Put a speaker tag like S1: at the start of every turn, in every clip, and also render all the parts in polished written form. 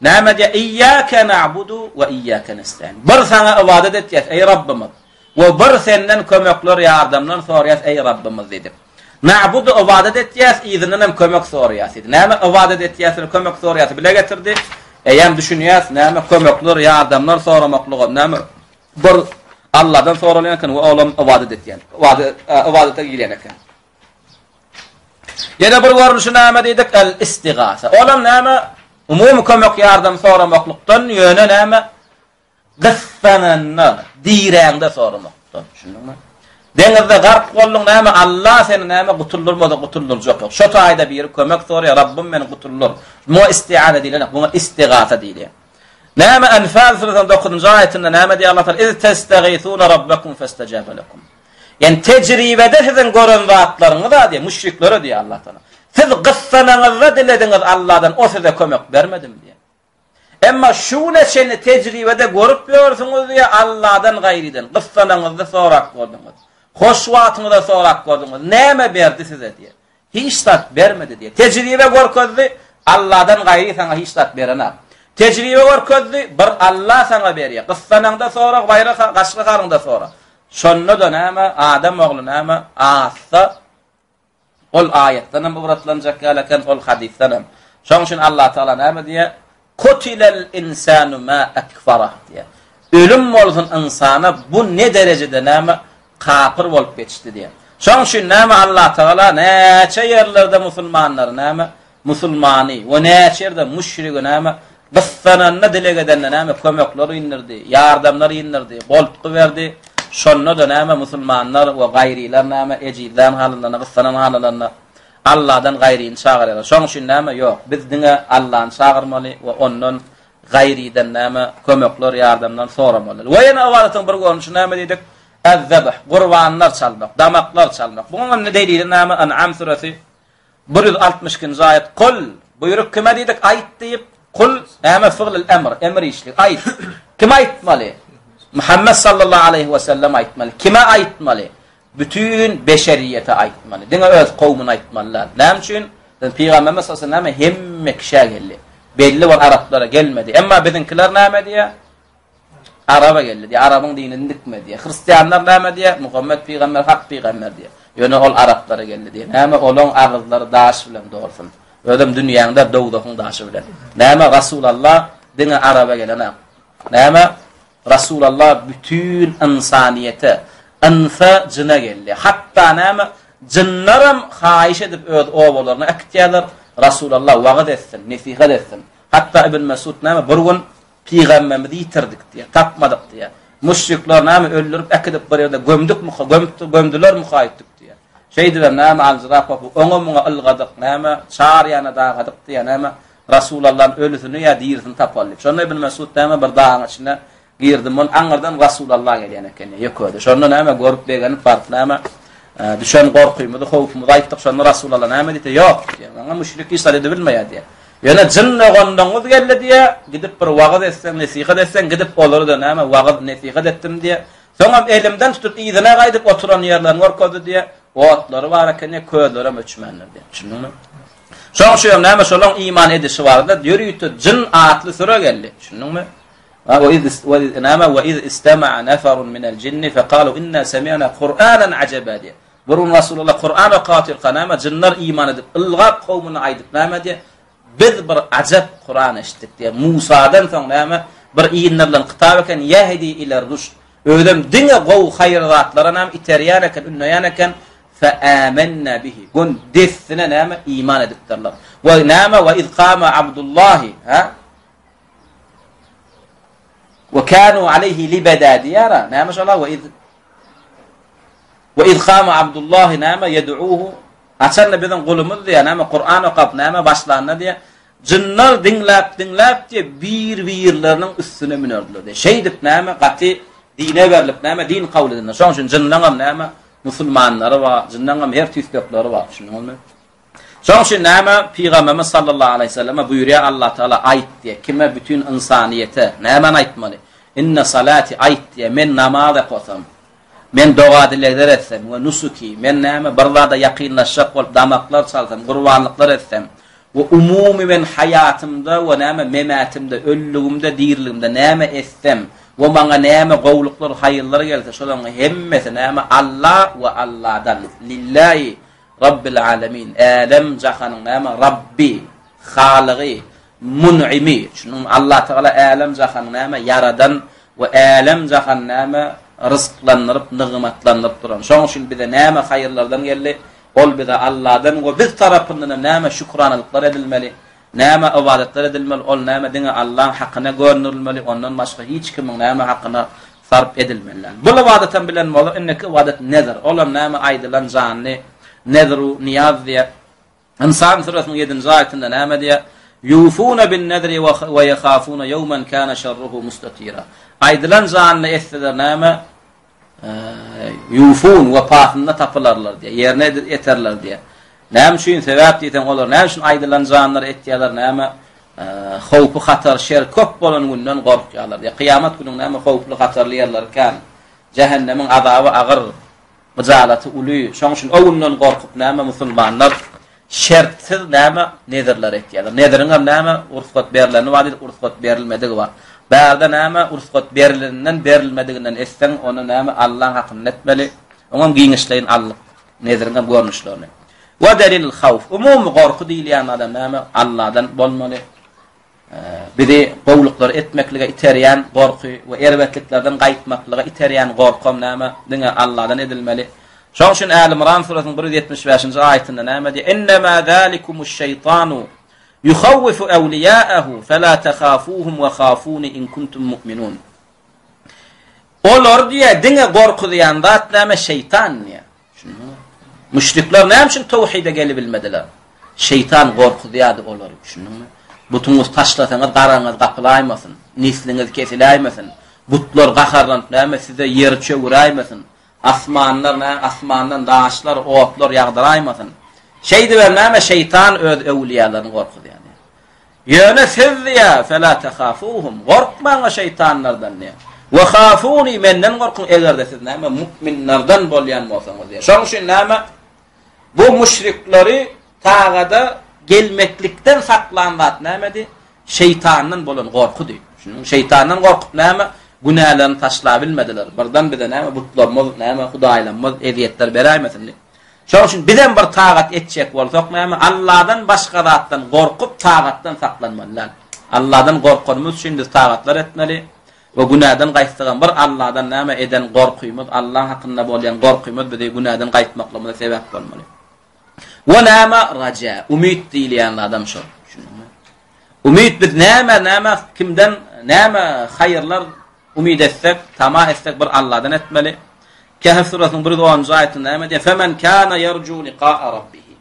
S1: Näme diýýär? Iýýäke na'budu we iýýäke nestaîn. Bir saňa ybadat etýäs, eý Rabbymyz, we bir senden kömekler, ýardamlar soraýas, eý Rabbymyz diýdi. Na'budu ybadat etýäs, yzyndan hem kömek soraýas diýdi. Näme ybadat etýäs we kömek soraýasy bile getirdi. Eýýäm düşünýäs, näme kömekler, ýardamlar soramaklyga, näme bir Allahdan soralýan eken we olam ybadat etýän. Ybadat ybadata girýän eken. Ýene bir görnüşi näme diýdik? El-istigasa. Olam näme? Umumy kömek ýardam soramaklykdan ýöne näme? Gyssananda, diräňde soramakdan. Düşündiňmi? Deňizde gark bolduň näme? Allah seni näme gutuldurmasa gutuldurjak ýok. Şo taýda biri kömek soraýar, Rabbym meni gutuldyr. Muňa istiane diýilenok, muňa istigasa diýilýär. Näme Enfal suresiniň 9-njy aýatynda näme diýýär Allah Taala? Iz testagisuna rabbakum fastajaba lakum. Ýani tejribede siziň gören zatlaryňyz-a diýýär, müşriklere diýýär Allah Taala. Siz gyssanaňyzda dilediňiz Allahdan, o size kömek bermedimi diýýär. Emma şu güne çenli tejribede görüp ýörsüňiz diýýär, Allahdan gaýrydan gyssanaňyzda sorap gördüňiz. Hoş wagtyňyzda sorap gördüňiz. Näme berdi size diýýär. Hiç zat bermedi diýýär. Tejribe görkezdi, Allahdan gaýry saňa hiç zat berenak. Tejribe görkezdi, bir Allah saňa berýär. Gyssanaňda sora, baýra gaçly halyňda sora. Şonda-da näme, adam ogly näme, azsa, ol aýatdan hem ybratlanjak ýaly eken, ol hadysdan hem. Şonuň üçin Allah Taala näme diýýär? Kutilel insanu ma ekfarah diýýär. Ölüm bolsun ynsana bu ne derejede näme kapyr bolup geçdi diýýär. Şonuň üçin näme Allah Taala näçe ýerlerde musulmanlary näme musulmany we näçe ýerde müşrigi näme gyssananda dileg edende näme kömekler indirdi, ýardamlar indirdi, goltgy berdi. Şonda-da näme musulmanlar we gaýrylar näme ejizlän halynda, gyssanan halynda Allahdan gaýryny çagyrýarlar. Şoň üçin näme ýok, biz diňe Allahny çagyrmaly we ondan gaýrydan näme kömekler, ýardamlar soramaly. We ýene ybadatyň bir görnüşi näme diýdik? Ez-zebh, gurbanlar çalmak, damaklar çalmak. Bunuň hem delili näme? An'am suresi 162-nji aýat. Kul, buýruk kime diýdik? Aýt diýip, kul näme fyglul emr, emr işlik, aýt. Kim aýtmaly? Muhammed sallallahu aleyhi we sellem aýtmaly. Kime aýtmaly? Bütin beşeriýete aýtmaly. Diňe öz kowmuna aýtmaly däl. Näme üçin? Pygamberimiz sallallahu aleyhi ve sellem hemme kişä geldi. Belli bir araplara gelmedi. Emma biziňkiler näme diýýär? Araba geldi diýýär. Arabyň dinini dikme diýýär. Hristianlar näme diýýär? Muhammet pygamber hak pygamber diýýär. Ýöne ol araplara geldi diýýär. Näme olaň agyzlary daş bilen dolsun. Özem dünýäň däl, dowzahyň daşy bilen. Näme Rasulallah diňe araba gelenak. Näme Rasulallah bütin ynsanyýete, ynsa, jyna geldi. Hatda näme jynlaram haýyş edip öz obalaryna äkitýärler, Rasulallah wagyz etsin, nesihat etsin. Hatda Ibn Mesud näme bir gün Pygamberimizi ýitirdik diýýär, tapmadyk diýýär. Müşrikler näme öldürip äkidip bir ýerde gömdükmika, gömüpdir, gömdülermika aýtdyk diýýär. Şeýdibem näme aljyrap hopuk, oňa-muňa ylgadyk, näme çar ýana dagadyk diýýär, näme Rasulallanyň ölüsini ýa dirisini tapaly diýip. Şonda Ibn Mesud näme bir dagyň içine girdim, ol aňyrdan Rasulalla gelýän eken ýeke özi. Şonda näme görüp begenip baryp näme düşen gorkymyzy, howpumyzy aýtdyk. Şonda Rasulalla näme diýdi? Ýok diýýär. Maňa müşrik hiç zat edibilmeýär diýýär. Ýöne jyn doganlaryňyz geldi diýýär, gidip bir wagyz etseň, nesihat etseň, gidip olary-da näme wagyz, nesihat etdim diýýär. Soňam elimden tutup yzyna gaýdyp oturan ýerlerini görkezdi diýýär. Otlary bar eken diýýär, közlerem öçmändir diýýär. Düşündiňmi? Şoň üçin hem näme şolaň iman edişi barada ýörite jyn atly süre geldi. Düşündiňmi? Wa iz wa iz näme wa iz istama'a nafarun minel jinni faqalu inna sami'na Kur'anan ajaba diýýär. Bir gün Rasulullah Kur'an okatyrka näme jynlar iman edip ylgap kowmuna aýdyp näme diýýär? Biz bir ajap Kur'an eşitdik diýýär. Musadan soň näme bir indirilen kitap eken ýehdi iler rüşd. Özem diňe gowy haýyr zatlara näme iterýän eken, ündeýän eken. Fe amenna bihi. Gün dessine näme iman edipdirler. We näme we iz kama Abdullahi, ha? We kanu aleyhi libeda diýara. Näme şola we iz We iz kama Abdullahi näme yed'uhu Haçanda biziň gulumyz diýär, näme Kur'an okap, näme başlanda diýär, jynlar diňläp, diňläp diýär, bir-birleriniň üstüne münerdiler diýär. Şeýdip näme gaty dine berlip, näme din kabul edildi. Şonuň üçin jynlaňam näme musulmanlary bar, jynlaňam her tüýsdekleri bar, düşündiňizmi? Şonuň üçin näme Pygamberimiz sallallahu aleýhi we selleme buýurýar Allah Taala aýt diýär, kime bütin ynsanyýete nämäni aýtmaly? Inne salati aýt diýär, men namaz okasam, men doga-dilegler etsem we nusuki, men näme bir zada ýakynlaşjak bolup damaklar çalsam, gurbanlyklar etsem. We umumy men haýatymda we näme memätimde, öllügimde, diriligimde näme etsem we maňa näme gowluklar, haýyrlar gelse, şolaryň hemmesi näme Alla we Alladan, Lillahi Rabbil alemin, älem jahanyň näme Rabbi, Halygy, Mun'imi, düşündiňmi? Allah Tagala älem jahany näme ýaradan we älem jahany näme ryzklandyryp, nygmatlandyryp duran. Şonuň üçin bize näme haýyrlardan geldi? Ol bize Alladan we biz tarapyndanam näme şükranalyklar edilmeli, näme ybadatlar edilmeli, ol näme diňe Allaň hakyna gönderilmeli, ondan başga hiç kimiň näme hakyna sarp edilmeli däl. Bul ybadatam bilen bolar, indiki ybadat nezr, olam näme aýdylan janly nezru nyýaz diýýär. Ynsan süresiniň ýedinji aýatynda näme diýýär? Ýufuna bin nezri we ýehafuna ýewmen kana şerruhu mustatira. Aýdylan janly etseler näme? Ýufun wepasynda tapylarlar diýýär, ýerine eterler diýýär. Näme üçin? Sebäp diýseň, olar näme üçin aýdylan janlary etýärler, näme howpy, hatar, şer köp bolan günden gorkýarlar diýýär. Kyýamat günüň näme howply, hatarly ýerleri kän. Jähennemiň azaby agyr, gyjalaty uly. Şonuň üçin o günden gorkup näme musulmanlar Şertsiz näme nezirler etýärler. Neziriňem näme rugsat berleni bar diýdik, rugsat berilmedigi bar. Bärde näme rugsat berileninden, berilmediginden etseň, ony näme Allaň hakynda etmeli. Oňam giňişleýin aldyk neziriňem görnüşlerini. We delilul hawf. Umumy gorky diýilýän adam näme Alladan bolmaly. Bizi gowulyklar etmeklige iterýän gorky we erbetliklerden gaýtmaklyga iterýän gorkam näme? Diňe Alladan edilmeli. Şonuň üçin Äl-Imran surasynyň 175-nji aýatynda näme diýýär? Innemâ zâlikumuş-şeýtanu yuhawwifu awliýâehu felâ tehâfûhum we hâfûni in kuntum mu'minûn. Olar diýýär, diňe gorkuzýan zat näme? Şeýtan diýýär. Düşündiňmi? Müşrikler näme üçin towhide gelibilmediler? Şeýtan gorkuzýardy olary, düşündiňmi? Butuňyzy taşlasaňyz garaňyz gapylaýmasyn, nesliňiz kesiläýmesin, butlar gaharlanyp näme size ýeri çöwüräýmesin, asmanlar näme asmandan daşlar, otlar ýagdyraýmasyn. Şeýdibem näme şeýtan öz öwlüýälerini gorkuzýar. Ýöne siz diýýär, Fela tehafuhum, gorkmaň o şeýtanlardan diýýär. We hafuni, menden gorkuň, eger-de siz näme mu'minlerden bolýan bolsaňyz diýýär. Şonuň üçin näme bu müşrikleri tagada gelmeklikden saklan zat nämedi? Şeýtandan bolan gorkudy. Şunuň şeýtandan gorkup näme günälerini taşlabilmediler. Birden bize näme butlarymyz, näme hudaýlarymyz ezýetler beräýmesin diýip. Şonuň üçin bizem bir tagat etjek bolsak näme, Alladan başga zatdan gorkup tagatdan saklanmaly däl. Alladan gorkanymyz üçin biz tagatlar etmeli we günäden gaýtsagam bir Alladan näme eden gorkymyz, Allaň hakynda bolýan gorkymyz bizi günäden gaýtmaklygymyza sebäp bolmaly. We näme raja, umyt diýilýän zadam şol. Düşündiňmi? Umyt biz näme, näme kimden näme haýyrlar Umyt etsek, tama etsek bir Alladan etmeli. Kehf surasynyň 110-njy aýatynda näme diýýär? Femen kana ýerju liqa'a rabbihi.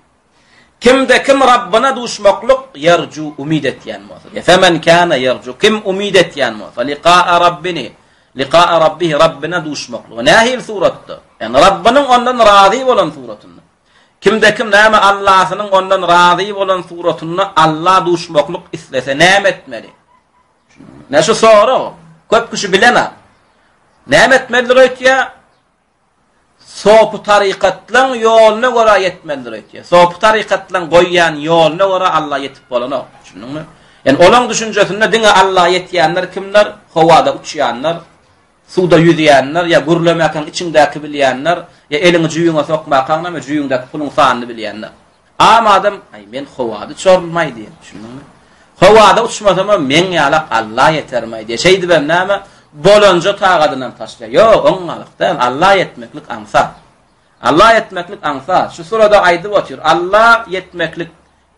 S1: Kimde kim Rabbına duşmaklyk ýerju umyt etýän bolsa. Diýýär. Femen kana ýerju kim umyt etýän bolsa liqa'a rabbini liqa'a rabbihi Rabbine duşmaklygy. Nähili suratda? Ýagny Rabbiniň ondan razy bolan suratynda. Kimde kim näme Allasynyň ondan razy bolan suratynda Alla duşmaklyk islese näme etmeli? Ne şu sorag. Köp kişi bilenok. Näme etmelidir öýtýä? Sopy tarykatlaň ýoluna görä ýetmelidir öýtýä. Sopy tarykatlaň goýýan ýoluna görä Alla ýetip bolanok. Düşündiňmi? Ýani olaň düşünjesinde diňe Alla ýetýänler kimler? Howada uçýanlar, suwda ýüzýänler, ýa gürlemäkäň içiňdäki bilýänler, ýa eliňi jüýüňe sokmakaň näme jüýüňdäki puluň sanyny bilýänler. Am adam, aý men howada uçarynmaý diýýär, düşündiňmi? Howada uçmasamam meň ýalak Alla ýetermaý diýýär. Şeýdibem näme, bolanja tagadynam taşlaýar. Ýok, oňňalyk däl, Alla ýetmeklik aňsat. Alla ýetmeklik aňsat. Şu surada aýdyp otyr, Alla ýetmeklik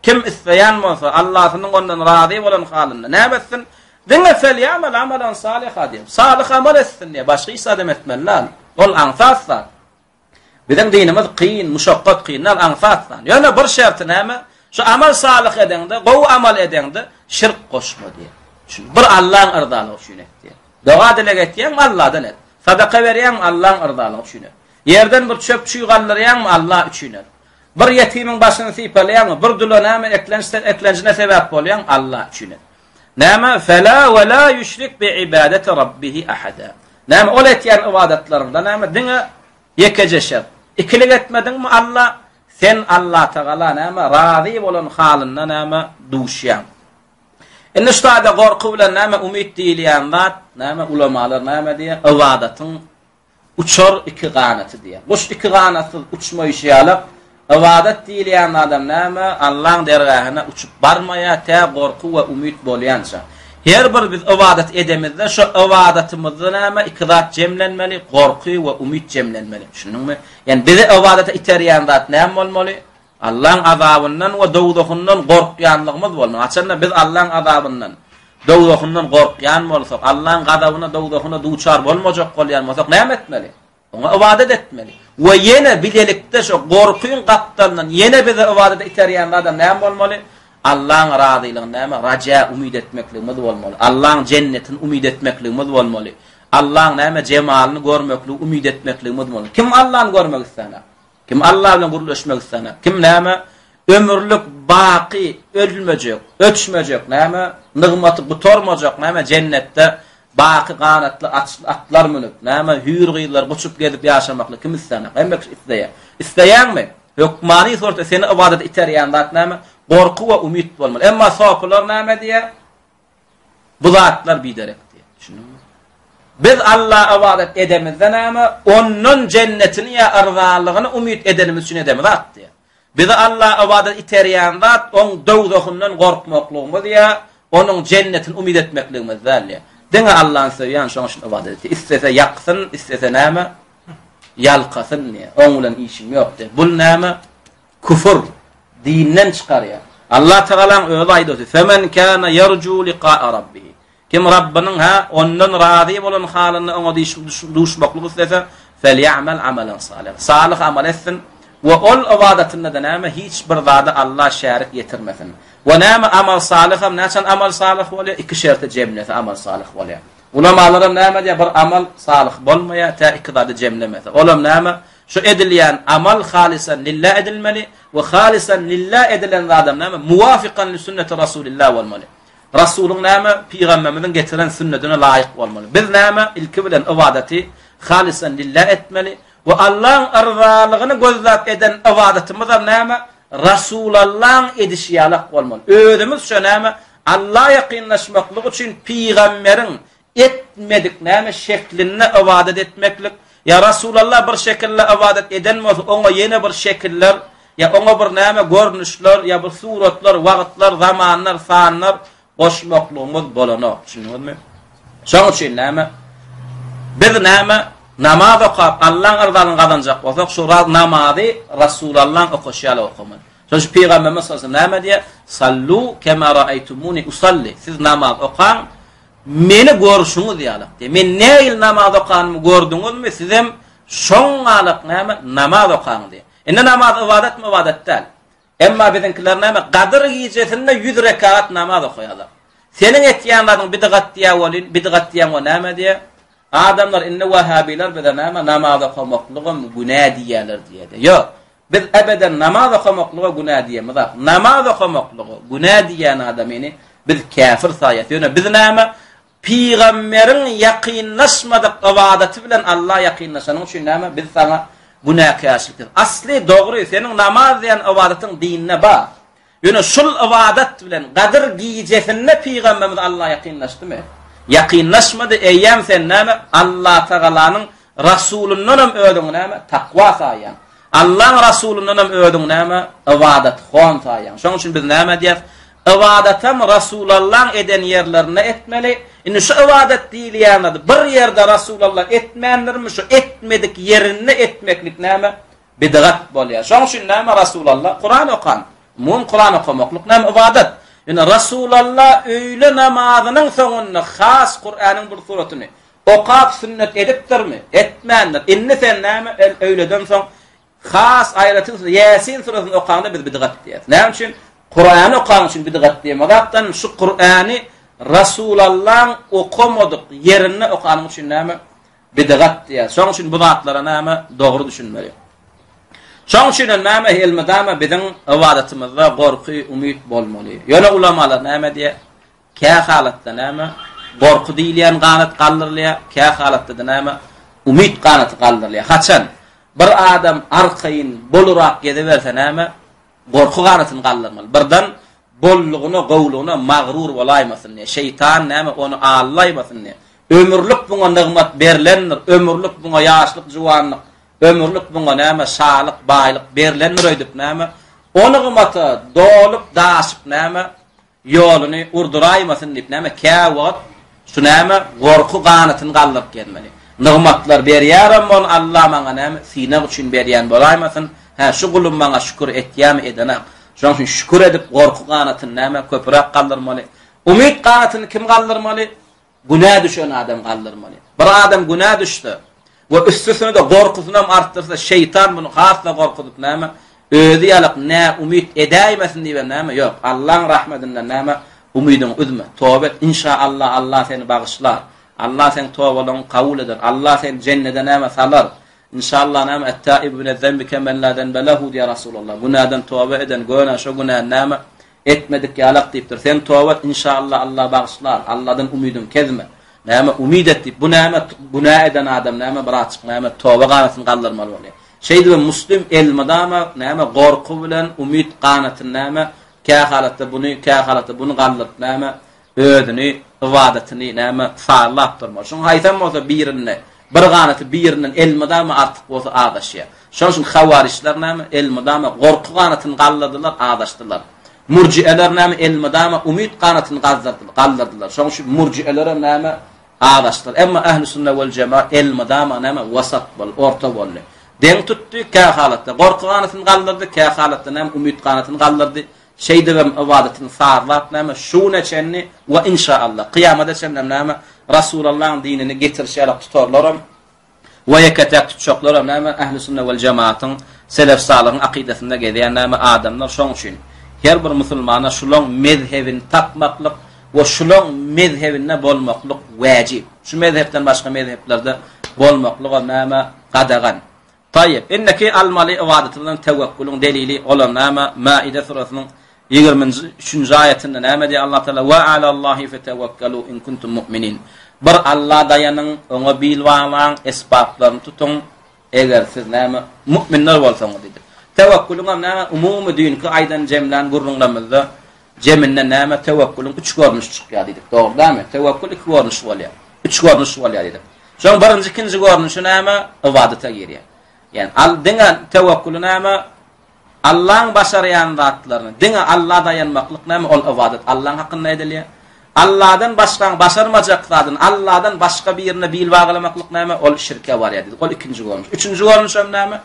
S1: kim isleýän bolsa, Allasynyň ondan razy bolan halynda näme etsin? Diňe felýamel amalan salyha diýip, salyh amal etsin diýýär, başga hiç zadam etmeli däl. Ol aňsat zat. Biziň dinimiz kyn, muşakgat kyn däl, aňsat zat. Ýöne bir şerti näme? Şu amal salyh edeňde, gowy amal edeňde şirk goşma diýýär. Bir Allaň yrzalygy üçin et diýýär. Doga-dileg etýäňmi, Alladan et. Sadaka berýäňmi, Allaň yrzalygy üçin et. Ýerden bir çöp çüý galdyrýaňmy, Alla üçin et. Bir ýetimiň başyny sypalaýaňmy, bir dula näme eklenç eklenjine sebäp bolýaň, Alla üçin et. Näme? Fela we la ýüşrik bi ibadeti rabbihi ahada. Näme ol etýän ybadatlaryňda näme diňe ýekeje şert. Ikilik etmediňmi Alla? Sen Allatagala näme razy bolan halynda näme duşýaň. Indi şu taýda gorky bilen näme umyt diýilýän zat, näme ulamalar näme diýýär? Ybadatyň uçar iki ganaty diýýär. Guş iki ganatsyz uçmaýşy ýaly, ybadat diýilýän zadam näme? Allaň dergähine uçup barmaýar, tä gorky we umyt bolýança. Her bir biz ybadat edemizde, şo ybadatymyzda näme? Iki zat jemlenmeli, gorky we umyt jemlenmeli. Düşündiňmi? Ýagny bizi ybadata iterýän zat näme bolmaly? Allaň azabyndan we dowzahyndan gorkýanlygymyz bolmaly. Haçanda biz Allaň azabyndan, dowzahyndan gorkýan bolsak, Allaň gazabyna, dowzahyna duçar bolmajak bolýan bolsak näme etmeli? Oňa ybadat etmeli. We ýene bilelikde şo gorkyň gapdalyndan ýene bizi ybadata iterýän zadam näme bolmaly? Allaň razylygyny näme? Raja umyt etmekligimiz bolmaly. Allaň jennetini umyt etmekligimiz bolmaly. Allaň näme jemalyny görmekligi umyt etmekligimiz bolmaly. Kim Allany görmek islänok? Kim Alla bilen gürleşmek islänok? Kim näme ömürlik baky ölmejek, öçmejek näme nygmaty gutarmajak näme jennetde baky ganatly atlar münüp, näme hüýr gyzlar guçup gezip ýaşamaklygy kim islänok? Hemme kişi isleýär. Isleýäňmi? Hökmany suratda seni ybadata iterýän zat näme? Gorky we umyt bolmaly. Emma sopylar näme diýýär? Bu zatlar biderek diýýär. Düşündiňmi? Biz Alla ybadat edemizde näme? Ondan jennetini ýa yrzalygyny umyt edenimiz üçin edemizok diýýär. Bizi Alla ybadat iterýän zat oň dowzahyndan gorkmaklygymyz ýa onuň jennetini umyt etmekligimiz däl diýýär. Diňe Allany söýýän şoň üçin ybadat etýär. Islese ýaksyn, islese näme? Ýalkasyn diýýär. Oň bilen işim ýok diýýär. Bul näme? Küfür, dinden çykarýar. Allah Tagalaň özi aýdasy, Femen kana ýerju liqa'a rabbihi. Kim Rabbynyň hä, ondan razy bolan halynda oňa duşmaklyk islese, felýa'mel amelen salyh. Salyh amal etsin we ol ybadatynda-da näme hiç bir zada Alla şärik ýetirmesin. We näme amal salyh hem näçen amal salyh bolýar? Iki şerti jemlese amal salyh bolýar. Ulamalaram näme diýýär? Bir amal salyh bolmaýar, tä iki zady jemlemese. Olam näme? Şu edilýän amal halysan lillah edilmeli we halysan lillah edilen zadam näme? Muwafikan li sünneti Rasulillah bolmaly. Rasulyň näme? Pygamberimiziň getiren sünnetine laýyk bolmaly. Biz näme? Ilki bilen ybadaty halysan lillah etmeli we Allaň yrzalygyny gözläp eden ybadatymyzam näme? Rasulallaň edişi ýalak bolmaly. Özümiz şo näme? Alla ýakynlaşmaklyk üçin pygamberiň etmedik näme şeklinde ybadat etmeklik, ýa Rasulalla bir şekilde ybadat eden bolsa, oňa ýene bir şekiller, ýa oňa bir näme görnüşler, ýa bir suratlar, wagtlar, zamanlar, sanlar goşmaklygymyz bolanok. Düşündiňizmi? Şoň üçin näme? Biz näme namaz okap Allaň yrzalygyny gazanjak bolsak, şu namazy Rasulallaň okaşy ýaly okamaly. Şonuň üçin Pygamberimiz sallallahu aleyhi ve sellem näme diýýär? Sallu kema raaytumuni usalli. Siz namaz okaň, meni görşüňiz ýaly diýýär. Men nähili namaz okanymy gördüňizmi, sizem şoň galak näme namaz okaň diýýär. Indi namaz ybadatmy, ybadat däl. Emma biziňkiler näme Gadyr gijesinde 100 rekaat namaz okaýarlar. Seniň etýän zadyň bidgat diýýär welin, bidgat diýen we näme diýýär? Adamlar indi wahabiler bize näme namaz okamaklygam günä diýýärler diýýär. Ýok. Biz ebeden namaz okamaklyga günä diýemizok. Namaz okamaklyga günä diýýän adamyny biz käfir saýýas. Ýöne biz näme? Pygamberiň ýakynlaşmadyk ybadaty bilen Alla ýakynlaşanyň üçin näme? Biz saňa günäkärçilik diýeris. Asly dogry, seniň namaz diýen ybadatyň dinde bar. Ýöne şul ybadat bilen Gadyr gijesinde pygamberimiz Alla ýakynlaşdymy? Ýakynlaşmady, eýýäm sen näme Allatagalanyň Rasulyndanam özüňi näme takwa saýýaň. Allaň Rasulyndanam özüňi näme ybadathon saýýaň. Şonuň üçin biz näme diýýäs? Ybadatam Rasulallaň eden ýerlerinde etmeli. Indi şu ybadat diýilýän zady bir ýerde Rasulalla etmändirmi, şu etmedik ýerinde etmeklik näme? Bidgat bolýar. Şoň üçin näme Rasulalla Kuran okan? Umumy Kuran okamaklyk näme ybadat? Ýöne Rasulalla öýle namazynyň soňunda has Kuranyň bir suratyny okap sünnet edipdirmi? Etmändir. Indi sen näme öýleden soň has aýratyn Ýasin suratyny okaňda biz bidgat diýýäris. Näme üçin? Kurany okaň üçin bidgat diýemezakdan şu Kurany Rasulallaň okamadyk ýerinde okanyň üçin näme? Bidgat diýýär. Şoň üçin bu zatlara näme dogry düşünmeli. Şoň üçin hem näme elmydama biziň ybadatymyzda gorky, umyt bolmaly. Ýöne ulamalar näme diýýär? Kä halatda näme gorky diýilýän ganat galdyrylýar, kä halatda-da näme umyt ganaty galdyrylýar. Haçan? Bir adam arkaýyn, bolurak geziberse näme? Gorky ganatyny galdyrmaly. Birden bollugyna, gowlugyna magrur bolaýmasyn diýe. Şeýtan näme ony aldaýmasyn diýe. Ömürlik buňa nygmat berlendir, ömürlik buňa ýaşlyk, juwanlyk, ömürlik buňa näme şalyk, baýlyk berlendir öýdüp näme, o nygmata dolup, daşyp näme, Ýoluny urduraýmasyn diýip näme käwagt şu näme gorky ganatyny galdyryp gezmeli. Nygmatlar berýärem ol Alla maňa näme synag üçin berýän bolaýmasyn, hä şu gulum maňa şükür etýämi edenak. Şonuň üçin şükür edip gorky ganatyny näme köpüräk galdyrmaly. Umyt ganatyny kim galdyrmaly? Günä düşen adam galdyrmaly. Bir adam günä düşse we üstesine-de gorkusynam artdyrsa, şeýtan muny has-da gorkuzyp näme, özi ýalak näumyt edäýmesin diýibem näme, ýok, Allaň rahmedinden näme, umydyňy üzme, toba et, inşa Allah, Allah seni bagyşlar, Allah seň tobalaryňy kabul eder, Allah seni jennede näme salar, inşa Allah näme, et-taibu minez-zenbi kemen la zenbe lehu diýýär Rasulullah, günäden toba eden, göne şo günäni näme, Etmedik ýalak diýipdir. Sen toba et inşallah Allah bagyşlar. Allahdan umydyňy kezme. Näme umyt et diýip. Bu näme günä eden adam näme birazjyk näme toba ganatyny galdyrmaly bolýar. Şeýdibem muslim elmydama näme gorky bilen umyt ganatyny näme kä halatda buny kä halatda buny galdyryp näme özüni, ybadatyny näme sazlap durmaly. Şuň haýsam bolsa birinde bir ganaty birinden elmydama artyk bolsa azaşýar. Şonuň üçin hawarijler näme elmydama gorky ganatyny galdyrdylar, azaşdylar. Murjieler näme elmydama umyt ganatyny galdyrdylar. Şonuň üçin murjieler hem näme azaşdylar. Emma ähli sünne wel jema elmydama näme wasat boldy, orta boldy. Deň tutdy, kä halatda gorky ganatyny galdyrdy, kä halatda näme umyt ganatyny galdyrdy. Şeýdibem ybadatyny sazlap näme şu güne çenli we inşaallah kyýamada çenlem näme Rasulallaň dinini getirişi ýalak tutarlaram we ýeke-täk tutjaklaram näme ähli sünne wel jemaatyň selef salyhyň akydasynda gezýän näme adamlar şoň üçin her bir musulmana şulaň mezhebini tapmaklyk we şulaň mezhebinde bolmaklyk wäjip şu mezhepden başga mezheplerde bolmaklygam näme gadagan. Taýyp. Indiki almaly ybadatymyzyň tewekgülüň delili olam näme? Maide surasynyň ýigriminji üçünji aýatynda näme diýýär Allah Taala? Wa alallahi fetewekkalu in kuntum mu'minin. Bir Alla daýanyň, oňa bil baglaň, esbaplaryny tutuň, eger siz näme mu'minler bolsaňyz diýdi. Tewekgülüň hem näme umumy düýnki aýdan jemlän gürrüňlerimizde jeminde näme tewekgülüň üç görnüşi çykýar diýdik. Dogry dälmi? Tewekkül iki görnüş bolýar. Üç görnüş bolýar diýdik. Şoň birinji, ikinji görnüşi näme? Ybadata girýär. Ýani al diňe tewekkuly näme? Allaň başarýan zatlaryny diňe Alla daýanmaklyk näme? Ol ybadat Allaň hakynda edilýär. Alladan başgaň başarmajak zadyny Alladan başga birine bil baglamaklyk näme? Ol şirke barýar diýdik. Ol ikinji görnüş. Üçünji görnüş hem näme?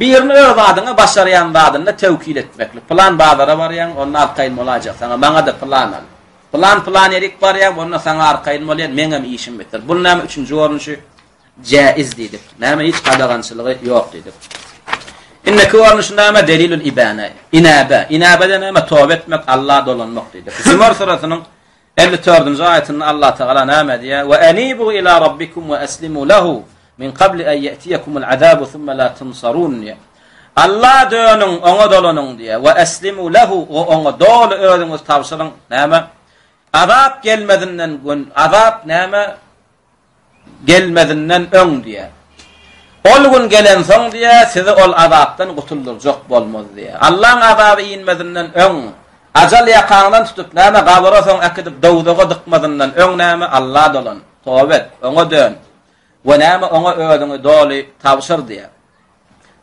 S1: Birini öz adyňa başarýan zadynda tewkil etmeklik. Pylan bazara barýaň, onda arkaýyn bolaýjak saňa, maňa-da pylan al. Pylan pylan ýerik barýaň, onda saňa arkaýyn bolýan, meňem işim biter. Bul näme üçünji görnüşi? Jäiz diýdik. Näme hiç gadagançylygy ýok diýdik. Indiki görnüşi näme? Delilül ibane. Inäbe. Inäbe-de näme? Toba etmek, Alla dolanmak diýdik. Zümer surasynyň 54-nji aýatynda Allah Tagala näme diýýär? Wa anibu ila rabbikum wa aslimu lahu min qabli an ya'tiyakumul azabu thumma la tunsarun diýýär. Alla dönüň, oňa dolanyň diýýär. Wa aslimu lahu, we oňa doly özüňizi tabşyryň. Näme? Azap gelmezinden gün, azap näme? Gelmezinden öň diýýär. Ol gün gelensoň diýýär, sizi ol azapdan gutuldyrjak bolmaz diýýär. Allaň azaby inmezinden öň, ajal ýakaňdan tutup näme gabyra soň äkidip dowzaha dykmazyndan öň näme Alla dolan, toba et, oňa dön we näme oňa özüňi doly tabşyr diýýär.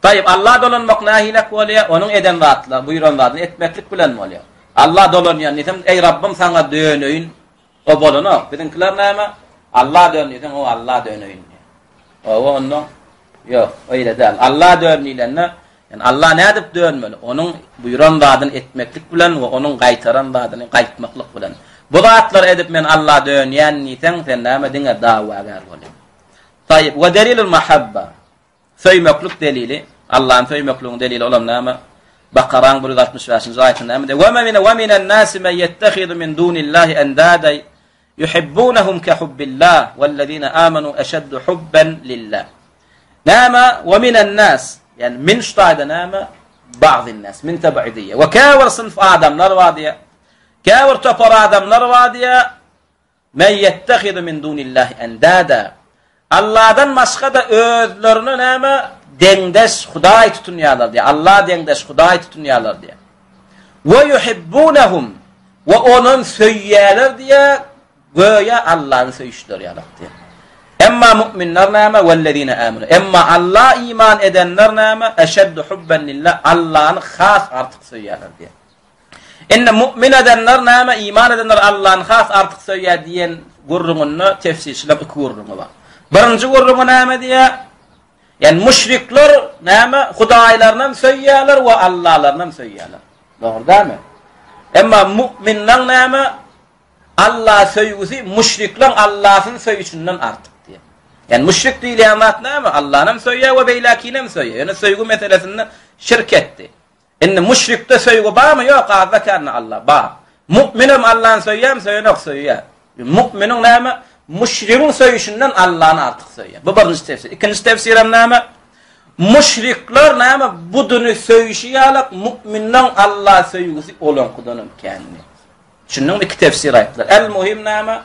S1: Taýyp, Alla dolanmak nähilek bolýar? Onuň eden zatla, buýran zadyny etmeklik bilen bolýar. Alla dolanýan diýsem, eý Rabbym saňa döneýin, o bolanok. Biziňkiler näme? Alla dön diýseň, o Alla döneýin diýýär. Owa, onda ýok, öýle däl. Alla dön diýlende, ýani Alla nädip dönmeli? Onuň buýran zadyny etmeklik bilen we onuň gaýtaran zadyny gaýtmaklyk bilen. Bu zatlary edip men Alla dönýän diýseň, sen näme diňe dawagär bolýaň. Taýyp, we delilul mahabba. Söýmeklik delili, Allany söýmekligiň delili olam näme? Bakaraň 165-nji aýatynda näme diýýär? Wa mine wa minen nasi men yettehizu min dunillahi endada yuhibbunahum ka hubbillah wallazina amanu ashaddu hubban lillah. Näme? Wa minen nas, ýani min şu taýda näme? Ba'zyn nas, min teb'idiyye. We käbir synf adamlar bar diýýär. Käbir topar adamlar bar diýýär. Men ýettehizu min dunillahi endada. Alladan başga-da özlerine näme? deňdeş hudaý tutunýarlar diýýär. Alla deňdeş hudaý tutunýarlar diýýär. We yuhibbunahum we onam söýýärler diýýär. Göýä Allany söýüşleri ýalak diýýär. Emma mu'minler näme? Wellezine amenu. Emma Alla iman edenler näme? Eşeddu hubben lillah. Allany has artyk söýýärler diýýär. Indi mu'min edenler näme? Iman edenler Allany has artyk söýýär diýen gürrüňinde tefsirçiler iki gürrüňi bar. Birinji gürrüňi näme diýýär? Ýani müşrikler näme? Hudaýlaryny hem söýýärler we Allalaryny hem söýýärler. Dogry dälmi? Emma mu'minler näme? Alla söýgüsi müşrikleň Allasyny söýüşinden artyk diýýär. Ýani müşrik diýilýän zat näme? Allany hem söýýär we beýläkini hem söýýär. Ýöne söýgi meselesinde şirk etdi. Indi müşrikde söýgi barmy? Ýok, azda-kände Alla bar. Mu'minem Allany söýýärmi? Söýenok, söýýär. Mu'miniň näme? Müşrigiň söýüşinden Allany artyk söýýär. Bu birinji tefsir. Ikinji tefsirem näme? Müşrikler näme? Buduny söýüşi ýalak, mu'minleň Alla söýgüsi olaňkydan hem kändir. Düşündiňmi? Iki tefsir aýtdylar. El muhim näme?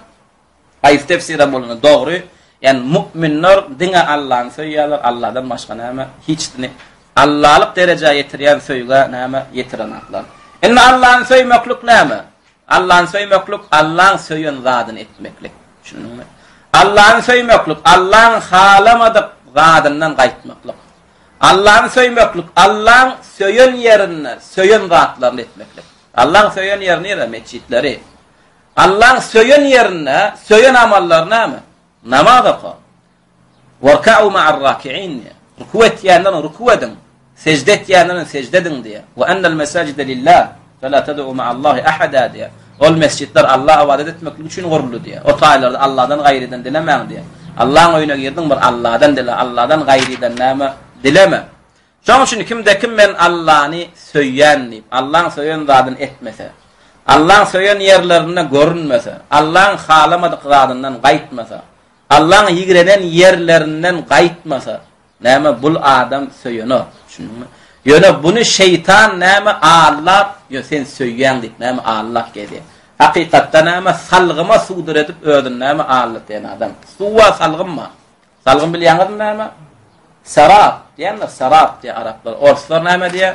S1: Haýsy tefsirem bolanda dogry. Ýani mu'minler diňe Allany söýýärler, Alladan başga näme? Hiçsini Allalyk derejä ýetirýän söýgä näme ýetirenaklar. Indi Allany söýmeklik näme? Allany söýmeklik Allaň söýen zadyny etmeklik. Düşündiňmi? Allany söýmeklik Allaň halamadyk zadyndan gaýtmaklyk. Allany söýmeklik Allaň söýen ýerinde söýen zatlaryny etmeklik. Allaň söýen ýeri nire? Metjitleri. Allaň söýen ýerinde söýen amallary näme? Namaz oka. Warka'u ma'ar-raki'in diýýär. Ruku etýänler ruku ediň. Sejde etýänler sejde ediň diýýär. Wa ennel mesajide lillah fela tad'u ma'allahi ahada diýýär. Ol mesjitler Allaha ybadat etmeklik üçin guruldy diýýär. O taýlarda Allahdan gaýrydan dilemäň diýýär. Allaň öýüne girdiň bir Allahdan dile, Allahdan gaýrydan näme dileme. Şonuň üçin kimde-kim men Allany söýýän diýip, Allaň söýen zadyny etmese, Allaň söýen ýerlerinde görünmese, Allaň halamadyk zadyndan gaýtmasa, Allaň ýigrenen ýerlerinden gaýtmasa, näme bul adam söýenok. Düşündiňmi? Ýöne buny şeýtan näme aldap, ýo sen söýýäň diýip näme aldap gezýär. Hakykatda näme salgyma sudur edip özüni näme aldatýan adam. Suwa salgym bar. Salgym bilýäňizmi näme? Sarap diýenler, sarap diýär araplar. Orslar näme diýär?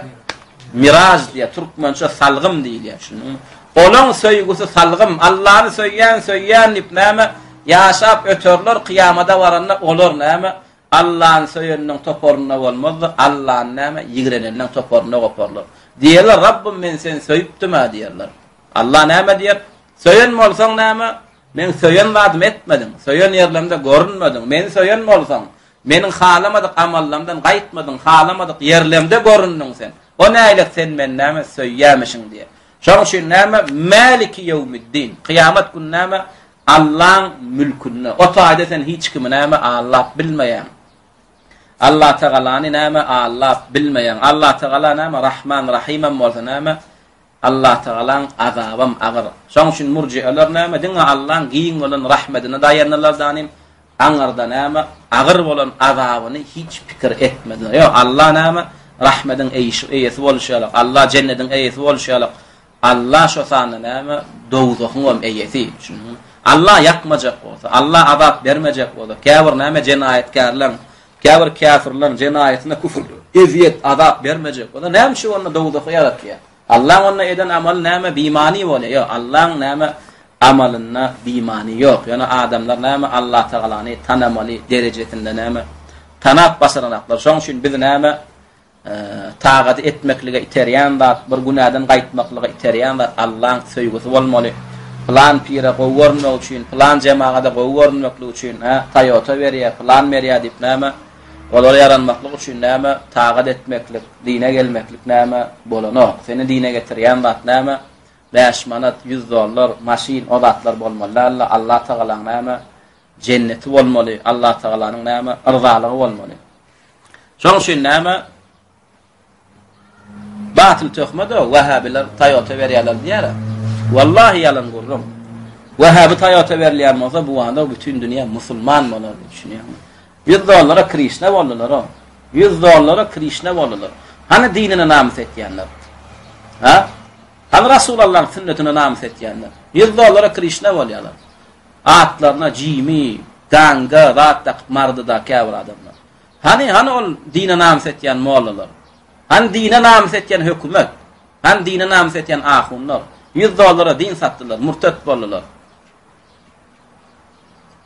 S1: Miraj diýär, türkmençe salgym diýilýär. Düşündiňmi? Olaň söýgüsi salgym, Allany söýýän, söýýän diýip näme? Ýaşap öterler, kyýamada baranda olar näme? Allany söýeniniň toparynda bolmazlar, Allany näme? Ýigreneniniň toparynda goparlar. Diýerler, Rabbym men seni söýüpdim-ä diýerler. Allah näme diýer? Söýen bolsaň näme? Meň söýen zadymy etmediň, söýen ýerlerimde görünmediň. Meni söýen bolsaň, meniň halamadyk amallarymdan gaýtmadyň, halamadyk ýerlerimde göründiň sen. O näýlek sen meni näme söýýämişiň diýer. Şonuň üçin näme? Mäliki ýewmiddin. Kyýamat güni näme? Allaň mülkünde. O taýda sen hiç kimi näme aldap bilmeýäň. Allatagalany näme aldap bilmeýäň. Allatagala näme Rahman Rahimem bolsa näme? Allatagalaň azabam agyr. Şoň üçin murjieler näme, diňe Allaň giň bolan rahmedine daýandylar danym, aňyrda näme, agyr bolan azabyny hiç pikir etmediler. Ýok, Alla näme, rahmediň eýesi bolşy ýaly, Alla jennediň eýesi bolşy ýaly, Alla şo sanda näme, dowzahyňam eýesi. Düşündiňmi? Alla ýakmajak bolsa, Alla azap bermejek bolsa, käbir näme jenaýatkärleň, käbir käfirleň jenaýatyna küfür, ezýet, azap bermejek bolsa, näme üçin onda dowzahy ýaratýar? Allaň onda eden amaly näme bimany bolýar? Ýok, Allaň näme amalynda bimany ýok. Ýöne adamlar näme Allatagalany tanamaly derejesinde näme tanap başaranaklar. Şoň üçin biz näme tagady etmeklige iterýän zat, bir günäden gaýtmaklyga iterýän zat Allaň söýgüsi bolmaly. Pylan pire gowy görünmek üçin, pylan jemagada gowy görünmeklik üçin, hä, Toyota berýär, pylan berýär diýip näme Olara ýaranmaklyk üçin näme, tagat etmeklik, dine gelmeklik näme, bolanok. Seni dine getirýän zat näme? Bäş manat, ýüz dollar, maşyn, o zatlar bolmaly däldi. Allatagalaň näme, jenneti bolmaly, Allatagalanyň näme, yrzalygy bolmaly. Şonuň üçin näme, Batyl töhmet-o, wahhabiler Toyota berýärler diýýär-ä. Wallahi ýalan gürrüň. Wahhabi Toyota berilýän bolsa, bu wanda bütin dünýä musulman bolardy, düşünýäňmi? Ýüz dollara Krişna boldular-o. Ýüz dollara Krişna boldular. Hany dinine namys etýänler? Ha? Hany Rasulallaň sünnetine namys etýänler? Ýüz dollara Krişna bolýarlar. Atlaryna Jimi, Ganga zat dakyp Maryda käbir adamlar. Hany, hany ol dine namys etýän mollalar? Hany dine namys etýän hökümet? Hany dine namys etýän ahunlar? 100 dollara din satdylar, murtet boldular.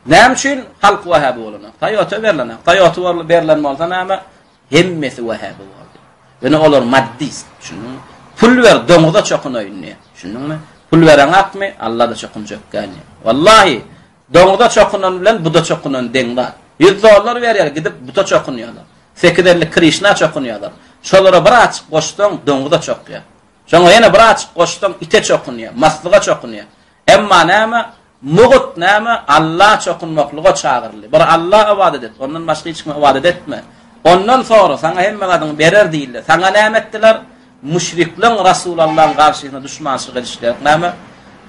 S1: Näme üçin halk wahhaby bolanok? Toyota berlenok. Toyota berlen bolsa näme? Hemmesi wahhaby boldy. Ýöne olar maddist, düşündiňmi? Pul ber, doňuza çokunaýyn diýýär. Düşündiňmi? Pul bereňakmy? Alla-da çokunjak däl diýýär. Wallahi, doňuza çokunan bilen buda çokunan deň zat. 100 dollar berýär, gidip buta çokunýarlar. 850 Krişna çokunýarlar. Şolara bir açyk goşsaň, doňuza çokýar. Şoňa ýene bir açyk goşsaň, ite çokunýar, maslyga çokunýar. Emma näme? Mugt näme? Alla çokunmaklyga çagyryldy. Bir Alla ybadat et, ondan başga hiç kime ybadat etme. Ondan sora, saňa hemme zadyňy berer diýildi. Saňa näme etdiler? Müşrikleň Rasulallaň garşysyna duşmançylyk edişleri näme?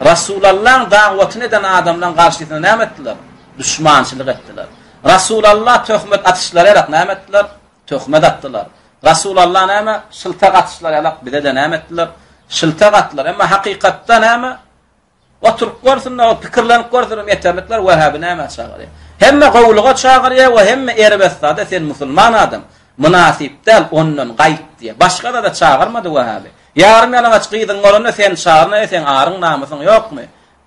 S1: Rasulallaň dagwatyny eden adamlaň garşysyna näme etdiler? Duşmançylyk etdiler. Rasulalla töhmet atyşlary ýalak näme etdiler? Töhmet atdylar. Rasulalla näme? Şyltak atyşlary ýalak bize-de näme etdiler? Şyltak atdylar. Emma hakykatda näme? Oturyp görsünler, o pikirlenip görsünler ýeterlikler Wahhaby nämä çagyrýar? Hemme gowulyga çagyrýar we hemme erbet zada sen musulman adam, mynasyp däl, ondan gaýt diýýär. Başga zada çagyrmady Wahhaby. Ýarym ýalaňaç gyzyň bolanda sen çagyr, eý seň aryň namysyň ýokmy?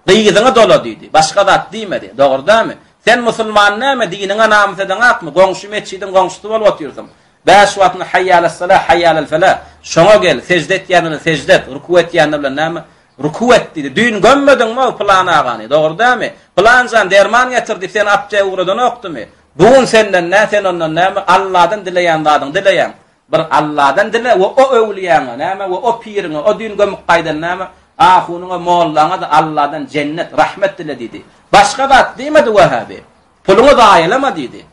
S1: Gyzyňy dola diýdi. Başga zat diýmedi. Dogry dälmi? Sen musulman näme, diniňe namys edeňakmy? Goňşy metjidiň goňşusy bolup otyrsyň. Bäş wagtyny haýýalessala, haýýalelfela, şoňa gel, sežde etýän bilen sežde et, ruku etýänler bilen näme? Ruku et diýdi. Düýn gömmediňmi ol pylan agany? Dogry dälmi? Pylan jan derman getir diýip seni apteka ugradanokdymy? Bu gün senden nä, sen ondan näme? Alladan dileýän zadyňy dileýäň. Bir Alladan dile we o öwlüýäňe näme we o piriňe, o düýn gömüp gaýdan näme, ahunyňa, mollaňa-da Alladan jennet, rahmet dile diýdi. Başga zat diýmedi Wahhaby. Puluňy zaýalama diýdi.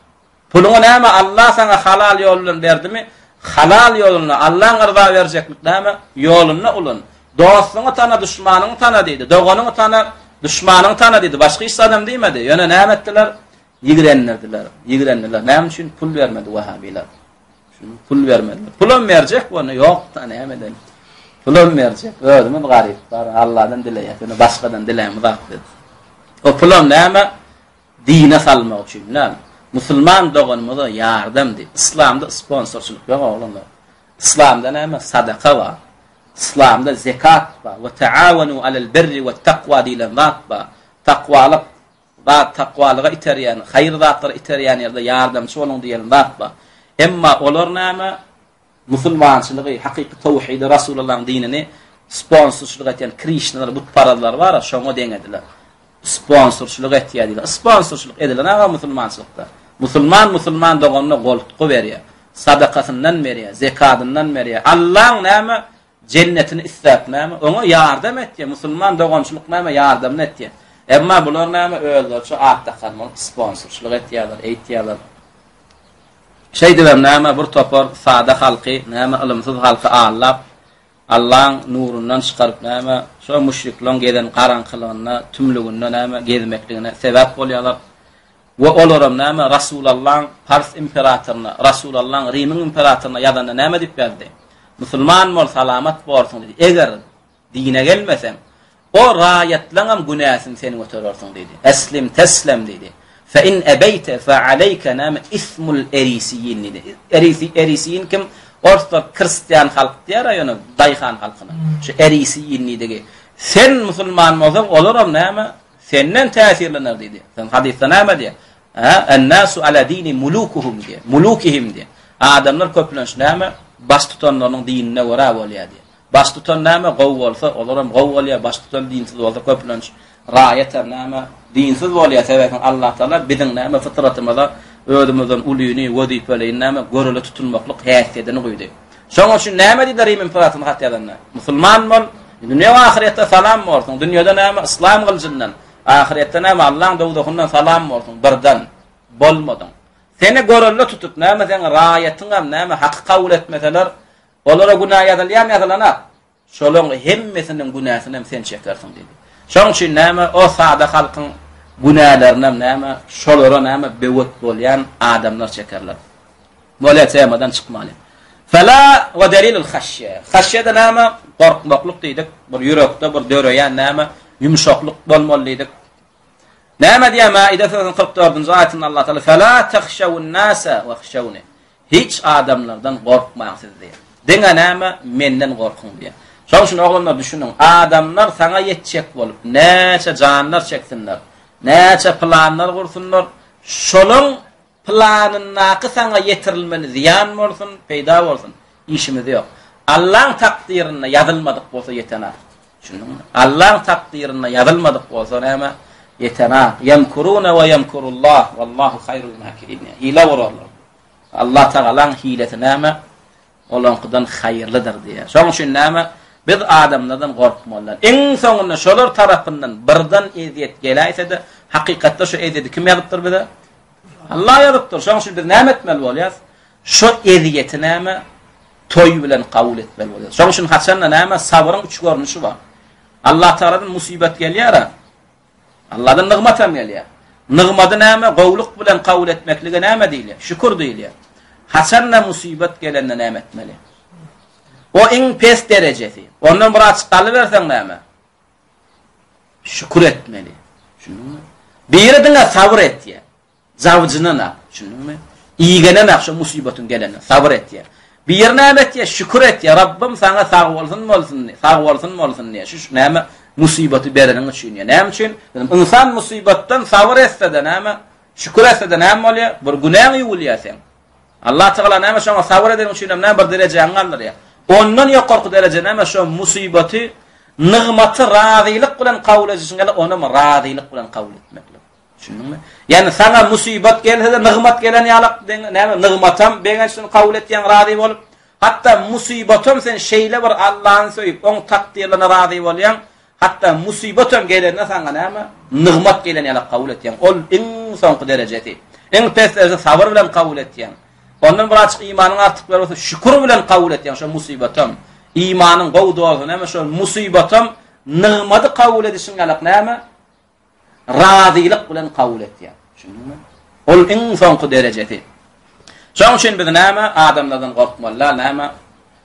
S1: Puluňy näme Alla saňa halal ýol bilen berdimi? Halal ýolunda, Allaň yrza berjeklik näme? Ýolunda ulan. Dostuňy tana, duşmanyňy tana diýdi. Doganyňy tana, duşmanyňy tana diýdi. Başga hiç zadam diýmedi. Ýöne näme etdiler? Ýigrendirdiler. Ýigrendiler. Näme üçin? Pul bermedi wahabiler. Şunu pul bermediler. Pulam berjek bolny ýok-da näme edelim. Pulam berjek. Özümiz garyp bar. Alladan dileýäs. Ýöne başgadan dilämiz zat biz. O pulam näme? Dine salmak üçin däl. Musulman doganymyza ýardam diýip. Yslamda sponsorçylyk ýok oglanlar. Yslamda näme? Sadaka bar. Yslamda zekat bar. We taawanu alel birri we takwa diýlen zat bar. Takwalyk zat takwalyga iterýän, haýyr zatlara iterýän ýerde ýardamçy boluň diýen zat bar. Emma olar näme? Musulmançylygy, hakyky towhidi, Rasulullahyň dinini sponsorçylyk etýän krişnalar, butparazlar bar, şoňa deňediler. Sponsorçylyk etýär diýdiler. Sponsorçylyk edilen aga musulmançylykda. Musulman musulman doganyna goltgy berýär. Sadakasyndan berýär, zekadyndan berýär. Allaň näme jennetini isläp näme oňa ýardam etýär. Musulman dogançylyk näme ýardamyny etýär. Emma bular näme özleriçe at dakan bolup sponsorçylyk etýärler, eýtýärler. Şeýdibem näme bir topar sada halky, näme ylymsyz halky aldap, Allaň nurundan çykaryp näme, şo müşrikleň gezen garaňkylygynda, tümlüginde näme gezmekligine sebäp bolýarlar. We olaram näme Rasulallaň Pars imperatoryna, Rasulallaň Rimiň imperatoryna ýazanda näme diýip ýazdy? Musulman bol, salamat borsuň diýdi. Eger Dine gelmeseň, o raýatlaňam günäsini sen göterersiň diýdi. Eslim teslem diýdi. Fe in ebeýte fe aleýke näme ismul erisiýin diýdi. Erisi, erisiýin kim? Orslar kristian halk diýer ýöne daýhan halkyna. Şu erisiýin diýdigi. Sen musulman bolsaň, olaram näme? Senden täsirlener diýdi. Sen hadysda näme diýýär? Ha, en-nasu ala dini mulukuhum diýýär. Mulukihim diýýär. Adamlar köplenç näme? Baştutanlarynyň dinine görä bolýar diýýär. Baştutan näme gowy bolsa, olaram gowy bolýar, baştutan dinsiz bolsa köplenç raýat hem näme dinsiz bolýar, sebäbi Allah Taala biziň näme fytratymyza özümizden ulyny, wezipelini näme görele tutunmaklyk häsiýetini guýdy. Şonuň üçin näme diýdi Rim imperatoryna hat ýazanda? Musulman bol, dünýä we ahyretde salam borsuň. Dünýede näme yslam gylyjyndan, ahyretde näme Allaň dowzahyndan salam borsuň. Birden bolmadyň. Seni görelde tutup näme seň raýatyňam näme haky kabul etmeseler, Olara günä ýazylýarmy, ýazylanak? Şolaň hemmesiniň günäsinem sen çekersiň diýdi. Şoň üçin näme, o sada halkyň günälerinem näme, şolara näme böwet bolýan adamlar çekerler. Bolýar, temadan çykmalyň. Fela we delilul haşýe. Haşýe-de näme? Gorkmaklyk diýdik. Bir ýürekde bir döreýän näme? Ýumşaklyk bolmaly diýdik. Näme diýýär Maide süresiniň 44-nji aýatynda Allah Taala? Fela tahşawun nasa wahşawni. Hiç adamlardan gorkmaň siz diýýär. Diňe näme, menden gorkuň diýýär. Şonuň üçin oglanlar düşüniň, adamlar saňa ýetjek bolup, näçe janlar çeksinler, näçe planlar gursunlar, şolaň planyndaky saňa ýetirilmeli zyýan bolsun, peýda bolsun, işimiz ýok. Allaň takdyrynda ýazylmadyk bolsa ýetenak. Düşündiňmi? Allaň takdyrynda ýazylmadyk bolsa näme? Ýetenak. Ýemkuruna we ýemkurullah, wallahu haýrul makirin. Hile gurarlar. Allah Tagalaň hilesi näme? Olaňkydan haýyrlydyr diýýär. Şonuň üçin näme? Biz adamlardan gorkmaly. Iň soňunda şolar tarapyndan birden ezýet geläýse-de, hakykatda şu ezýeti kim ýazypdyr bize? Allah ýazypdyr. Şonuň üçin biz näme etmeli bolýarys? Şo ezýeti näme? Toý bilen kabul etmeli bolýarys. Şonuň üçin haçanda näme? Sabyryň üç görnüşi bar. Allah Tagaladan musybat gelýär-ä. Allahdan nygmat hem gelýär. Nygmady näme? Gowluk bilen kabul etmeklige näme diýilýär? Şükür diýilýär. Haçanda musybat gelende näme etmeli? O iň pes derejesi. Ondan biraz galyberseň näme? Şükür etmeli. Düşündiňmi? Biri diňe sabyr etýär. Zawjyna düşündiňmi? Igenenak şo musybatyň gelenine sabyr etýär. Biri näme etýär? Şükür etýär. Rabbym saňa sag bolsun bolsun, sag bolsun bolsun diýýär. Şu näme musybaty bereniň üçin diýýär. Näme üçin? Ynsan musybatdan sabyr etse-de näme? Şükür etse-de näme bolýar? Bir günäň ýuwulýar seň. Allah Tagala näme şoňa sabyr edeniň üçin hem näme bir derejäňi galdyrýar. Ondan ýokarky dereje näme şo musybaty nygmaty razylyk bilen kabul edişiň ýaly onam razylyk bilen kabul etmeklik. Düşündiňmi? Ýagny saňa musybat gelse-de nygmat gelen ýalak näme nygmatam begenç bilen kabul etýäň razy bolup. Hatda musybatam sen şeýle bir Allahny söýüp, oň takdyrlaryna razy bolýaň, hatda musybatam gelende saňa näme nygmat gelen ýalak kabul etýäň. Ol iň soňky derejesi. Iň pes derejesi sabyr bilen kabul etýäň. Ondan birazjyk imanyň artyk bolsa şükür bilen kabul etýäň şo musybatam. Imanyň gowy dolsa näme şo musybatam nygmady kabul edişiň ýalak näme razylyk bilen kabul etýär. Düşündiňmi? Ol iň soňky derejesi. Şonuň üçin biz näme adamlardan gorkmaly, näme?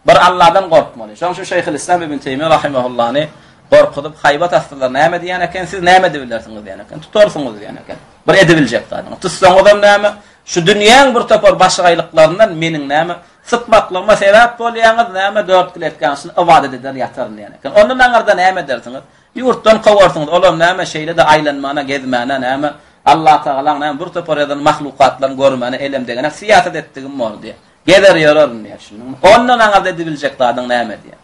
S1: Bir Allahdan gorkmaly. Şonuň üçin Şeýhülislam ibn Teýmiýe rahimehullany gorkuzyp haýbat atdylar. Näme diýen eken? Siz näme edibilersiňiz diýen eken. Tutarsyňyz diýen eken. Bir edibiljek zadyňyz. Tutsaňyzam näme? Şu dünýäň bir topar başagaýlyklaryndan meniň näme sypmaklygyma sebäp bolýaňyz, näme dört kletkaň içinde ybadat eder ýataryn diýen eken. Ondan aňyrda näme edersiňiz? Ýurtdan kowarsyňyz, olam näme, şeýle-de aýlanmana, gezmäne, näme, Allatagalaň näme, bir topar ýazan mahlukatlaryny görmäne elem degenek, syýasat etdigim bor diýýär. Gezer ýörerin diýýär, düşündiňmi? Ondan aňyrda edibiljek zadyň näme diýýär.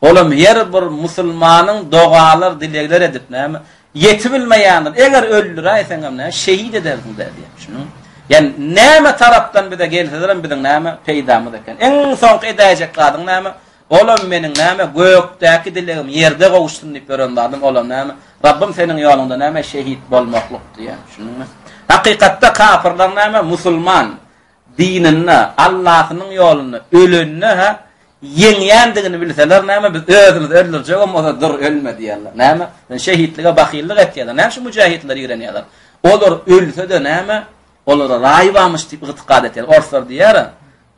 S1: Olam her bir musulmanyň dogalar, dilegler edip näme, ýetibilmeýändir. Eger öldüräýseňem näme, şehit edersiň-dä diýýär, düşündiňmi? Ýani näme tarapdan bize gelselerem biziň näme, peýdamyz eken. Iň soňky edäýjek zadyň näme? Olam meniň näme, gökdäki dilegim ýerde gowuşsyn diýip ýören zadym, olam näme, Rabbym seniň ýoluňda näme, şehit bolmaklyk diýýär. Düşündiňmi? Hakykatda kapyrlar näme, musulman dininde, Allasynyň ýolunda ölende-hä ýeňýändigini bilseler näme, biz özümizi öldürjegem bolsa dur ölme diýerler. Näme? Sen şehitlige bahyllyk etýärler. Näme üçin müjahitler ýigrenýärler? Olar ölse-de näme, olara raý barmyş diýip ygtykad etýärler. Orslar diýýär-ä,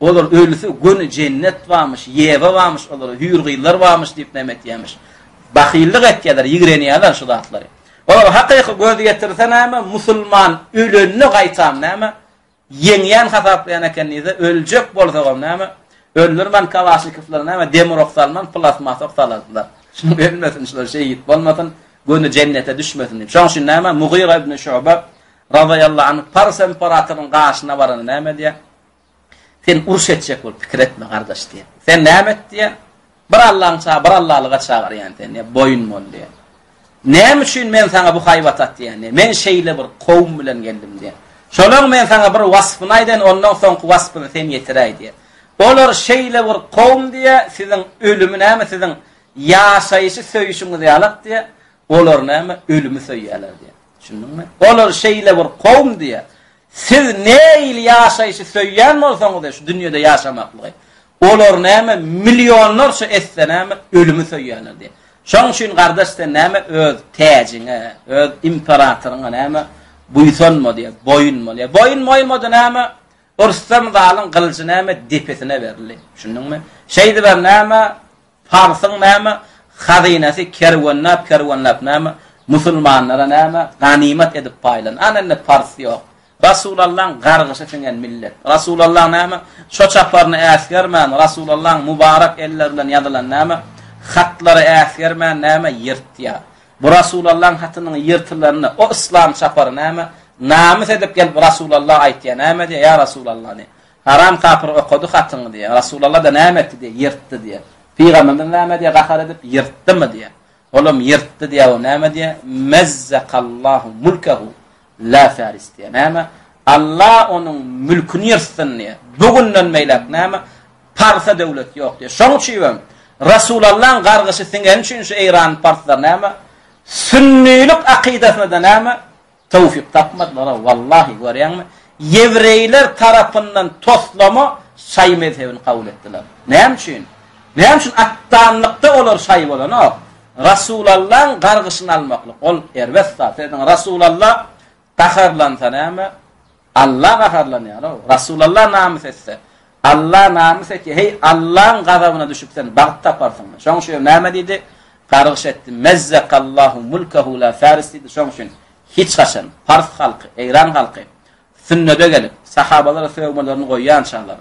S1: Olar ölse göni jennet barmyş, ýewe barmyş olara, hüýr gyzlar barmyş diýip näme etýärmiş. Bahyllyk etýärler, ýigrenýärler şu zatlary. Olar hakyky göz ýetirse näme, musulman ölende gaýtam näme, ýeňýän hasaplaýan eken diýse, öljek bolsagam näme, öldürmän kalaşnikowlar näme, demir ok salman, plastmas ok salardylar. Şunuň ölmesin, şular şehit bolmasyn, göni jennete düşmesin diýip. Şonuň üçin näme, Mugyra ibn Şuba razyýallahu anh Pars imperatorynyň gaşyna baranda näme diýýär? Sen uruş etjek bolup pikir etme gardaş diýýär. Sen näme et diýýär? Bir Allaň ça, bir Allalyga çagyrýan sen diýýär, boýun bol diýýär. Näme üçin men saňa bu haýbat atýan diýýär. Men şeýle bir kowum bilen geldim diýýär. Şolaň men saňa bir waspyny aýdaýyn, ondan soňky waspyny sen ýetiräý diýýär. Olar şeýle bir kowum diýýär, siziň ölümi näme siziň ýaşaýşy söýüşiňiz ýalak diýýär. Olar näme ölümi söýýärler diýýär. Düşündiňmi? Olar şeýle bir kowum diýýär. Siz nähili ýaşaýşy söýýän bolsaňyz-da şu dünýede ýaşamaklygy, olar näme millionlarça esse näme ölümi söýýärler diýýär. Şoň üçin gardaş sen näme öz täjiňe, öz imperatoryňa näme buýsanma diýýär, boýun bol diýýär. Boýun bolmady näme? Rüstem zalyň gylyjy näme depesine berildi. Düşündiňmi? Şeýdibem näme Parsyň näme hazynasy kerwenläp-kerwenläp näme musulmanlara näme ganymat edip paýlandy. Ana indi pars ýok. Rasulallaň gargyşy siňen millet. Rasulallaň näme? Şo çaparyny äsgermän, Rasulallaň mubarak elleri bilen ýazylan näme? Hatlary äsgermän näme ýyrtýar. Bu Rasulallaň hatynyň ýyrtylanyny o yslam çapary näme? Namys edip gelip Rasulalla aýtýar. Näme diýýär? Ýa Rasulalla diýýär. Haram kapyr okady hatyňy diýýär. Rasulalla-da näme etdi diýýär? Ýyrtdy diýýär. Pygamberimiz näme diýýär? Gahar edip ýyrtdymy diýýär. Olam ýyrtdy diýýär, o näme diýýär? Mezzekallahu mulkehu la faris diýýär. Näme? Allah onuň mülküni ýyrtsyn diýýär. Bu günden beýläk näme? Parsa döwlet ýok diýýär. Şoň üçin hem Rasulallaň gargyşy siňeni üçin şu Eýran parslar näme? Sünnilik akydasyna-da näme? Towfyk tapmadylar-ow, wallahy, görýäňmi? Ýewreýler tarapyndan toslama şaýy mezhebini kabul etdiler. Näme üçin? Näme üçin atdanlykda olar şaýy bolanok? Rasulallaň gargyşyny almaklyk, ol erbet zat. Serediň, Rasulalla gaharlansa näme? Alla gaharlanýar-ow. Rasulalla namys etse, Alla namys etýär. Heý, Allaň gazabyna düşüp sen bagt taparsyňmy? Şoň üçin näme diýdi? Gargyş etdi. Mezzekallahu mulkehu la faris diýdi. Şoň üçin hiç haçan pars halky, eýran halky sünnede gelip, sahabalara sögmelerini goýýançalar,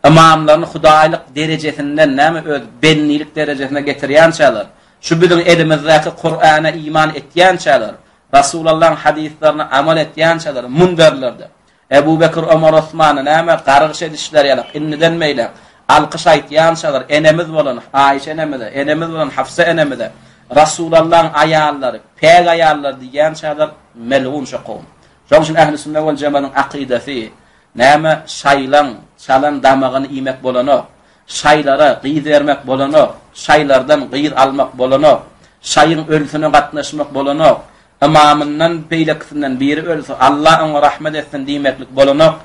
S1: ymamlaryny hudaýlyk derejesinden näme öz bendilik derejesine getirýänçäler, şu biziň elimizdäki Kur'ana iman etýänçäler, Rasulallaň hadyslaryna amal etýänçäler, munberlerde Ebu Bekir, Omar, Osmana näme gargyş edişleri ýalak, indiden beýläk alkyş aýtýançalar enemiz bolan Aýşe enemize, enemiz bolan Hafsa enemize, Rasulallaň aýallary, päk aýallar diýýänçäler melgun şo kowum. Şoň üçin Ähli sünne wel jemagyň akydasy näme şaýlaň çalan damagyny iýmek bolanok, şaýlara gyz bermek bolanok, şaýlardan gyz almak bolanok, şaýyň ölüsine gatnaşmak bolanok, Ymamyndan beýlekisinden biri ölse, Alla oňa rahmet etsin diýmeklik bolanok,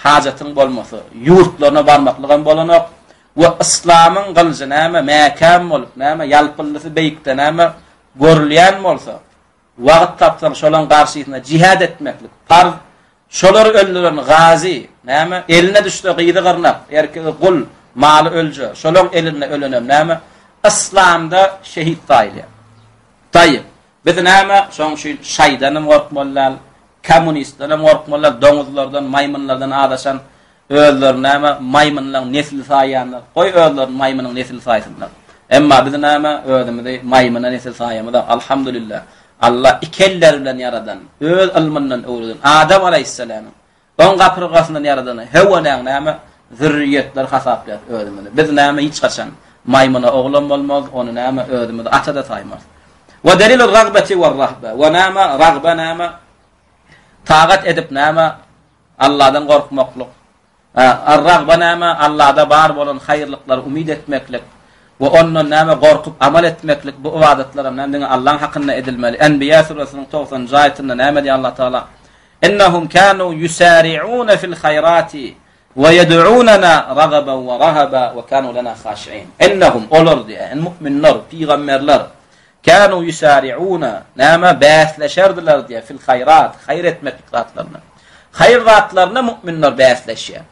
S1: hajatyň bolmasa, ýurtlaryna barmaklygam bolanok we yslamyň gylyjy näme, mäkäm bolup, näme, ýalpyldysy beýikde näme, görülýän bolsa, wagt tapsaň şolaň garşysyna jihad etmeklik parz, şolary öldüren gazy, näme, eline düşse gyzy gyrnak, erkegi gul, maly ölje, şolaň elinde ölenem näme, yslamda şehit saýylýar. Taýyp. Biz näme, şoň üçin şaýdanam gorkmaly däl, kommunistdenem gorkmaly däl, doňuzlardan, maýmynlardan azaşan, özlerini näme, maýmynlaň nesli saýýanlar, goý özlerini maýmynyň nesli saýsynlar. Emma biz näme, özümizi maýmyna nesil saýamyzok, alhamdulillah, Alla iki elleri bilen ýaradan, öz ylmyndan öwreden Adam alaýhyssalamyň Oň gapyrgasyndan ýaradany Höwenäň näme zürriýetleri hasaplaýas özümizi. Biz näme hiç haçan maýmyna oglam bolmaz, ony näme özümizi ata-da saýmarys. We delilur ragbeti we rahbe. We näme ragbe näme tagat edip näme Allahdan gorkmaklyk. Ar-ragba näme? Allahda bar bolan haýyrlyklary umyt etmeklik we ondan näme gorkup amal etmeklik bu ybadatlar hem näme diňe Allaň hakynda edilmeli. Enbiýa süresiniň 90-njy aýatynda näme diýýär Allah Taala? Innahum kanu yusari'una fil haýrati we ýed'unana ragaban we rahaba we kanu lana haşi'in. Innahum olar diýýär, yani mu'minler, pygamberler kanu yusari'una näme bäsleşerdiler diýýär fil haýrat, haýyr etmeklik zatlarynda. Haýyr zatlarynda mu'minler bäsleşýär.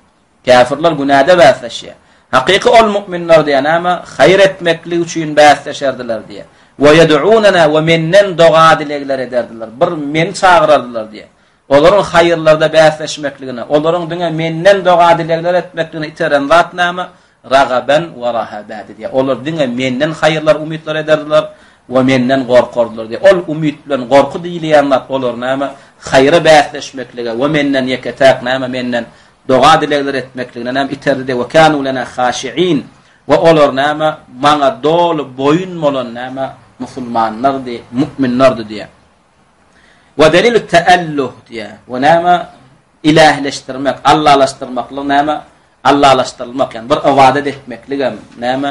S1: Käfirler günäde bäsleşýär. Hakyky ol mu'minler diýýär näme haýyr etmeklik üçin bäsleşerdiler diýýär. We ýed'unana we menden doga-dilegler ederdiler. Bir meni çagyrardylar diýýär. Olaryň haýyrlarda bäsleşmekligine, olaryň diňe menden doga-dilegler etmekligine iteren zat näme? Ragaben we rahaba diýýär. Olar diňe menden haýyrlar umytlar ederdiler we menden gorkardylar diýýär. Ol umyt bilen gorky diýilýän zat olar näme? Haýyra bäsleşmeklige we menden ýeke-täk näme? Menden doga-dilegler etmekligine näme iterdi diýýär. We kanu lena haşiin. We olar näme? Maňa doly boýun bolan näme? Musulmanlardy, mu'minlerdi diýýär. We delilü teelluh diýýär. We näme? Ilähleşdirmek, Allalaşdyrmaklyk näme? Allalaşdyrylmak, ýagny bir ybadat etmekligem näme?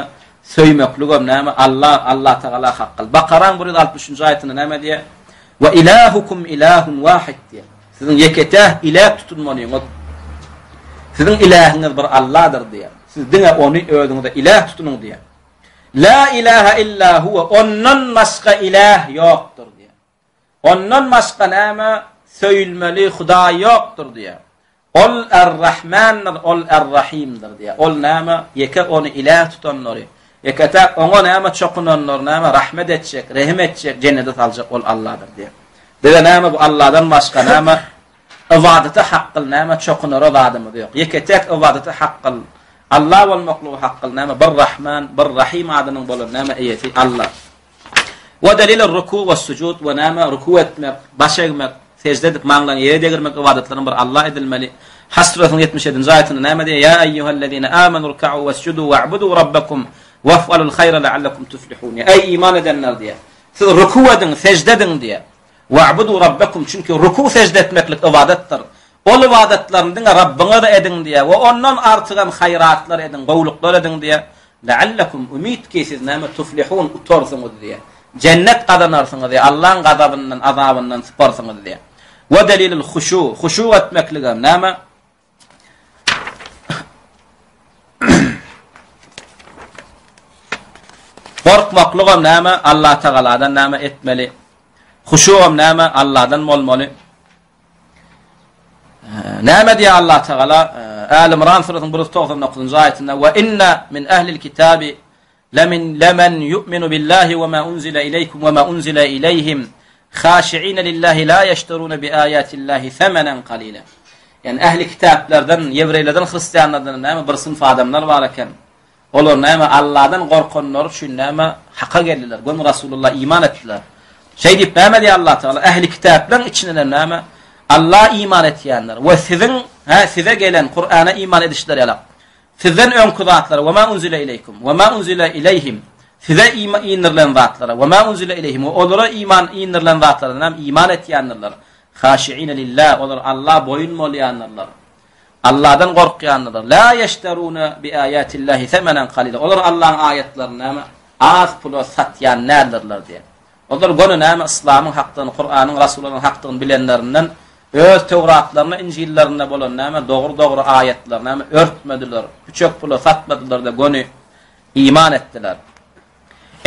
S1: Söýmekligem näme? Allah, Allah Tagala hakgyl. Bakaraň 163-nji aýatynda näme diýýär? We ilahukum ilahun wahid diýýär. Siziň ýeke-täk iläh tutunmalyňyz Siziň ilähiňiz bir Allahdyr diýýär. Siz diňe ony özüňize iläh tutunyň diýýär. La ilaha illa huwa, ondan başga iläh ýokdur diýýär. Ondan başga näme söýülmeli Hudaý ýokdur diýýär. Ol Er-Rahmandyr, ol Er-Rahimdir diýýär. Ol näme ýeke ony iläh tutanlary, ýeke-täk oňa näme çokunanlary näme rahmet etjek, rehim etjek, jennete saljak ol Allahdyr diýýär. Bize näme bu Allahdan başga näme? Ybadata hakgyl näme çokunara zadymyz ýok. Ýeke-täk ybadata hakgyl Alla bolmaklygy hakgyl näme bir Rahman, bir Rahym adynyň bolan näme eýesi Alla. We delil ruku we sujud we näme ruku etmek, baş egmek, sejde edip maňlaýyňy ýere degirmek ybadatlaryň bir Alla edilmeli. Haç surasynyň 77-nji aýatynda näme diýýär? Ýa eýýuhellezine amanu rka'u wesjudu wa'budu rabbakum wef'alul haýra la'allakum tuflihun. Eý iman edenler diýýär. Siz ruku ediň, sejde ediň diýýär. Wa'budu rabbakum çünki ruku sejde etmeklik ybadatdyr. Ol ybadatlaryny diňe Rabbyňyza ediň diýýär we ondan artygam haýratlar ediň, gowluklar ediň diýýär. La'allakum umyt ki siz näme tuflihun utarsyňyz diýýär. Jennet gazanarsyňyz diýýär, Allaň gazabyndan, azabyndan syparsyňyz diýýär. We delilul huşu, huşu etmekligem näme? Gorkmaklygam näme? Allatagaladan näme etmeli? Huşugam näme? Alladan bolmaly. Näme diýýär Allah Tagala? Äl Imran surasynyň 199-njy aýatynda: "Wa inna min ahlil kitabi lemin lemen yu'minu billahi we ma unzila ileýkum we ma unzila ileýhim haşi'ina lillahi la ýeşteruna bi aýatillahi semanen qalila." Ýani ähli kitaplardan, ýewreýlerden, hristianlardan näme bir synf adamlar bar eken. Olar näme Alladan gorkanlary üçin näme haka geldiler, göni Rasulullah iman etdiler. Şeý diýip näme diýýär Allah Tagala? Ähli kitaplaryň içinden hem näme Alla iman etýänler we siziň hä size gelen Kur'ana iman edişleri ýalak. Sizden öňki zatlara we ma unzile ileýkum we ma unzile ileýhim size indirilen zatlara we ma unzile ileýhim we olara iman indirilen zatlara hem iman etýändirler. Haşiine lillah olar Alla boýun bolýandyrlar. Alladan gorkýandyrlar. La ýeşteruna bi aýatillahi semenen kalila. Olar Allaň aýatlaryny näme az pula satýan däldirler diýýär. Olar göni näme yslamyň hakdygyny, Kuranyň, Rasulynyň hakdygyny bilenlerinden öz Töwratlarynda, Injillerinde bolan näme dogry-dogry aýatlary näme örtmediler, püçek pula satmadylar-da göni iman etdiler.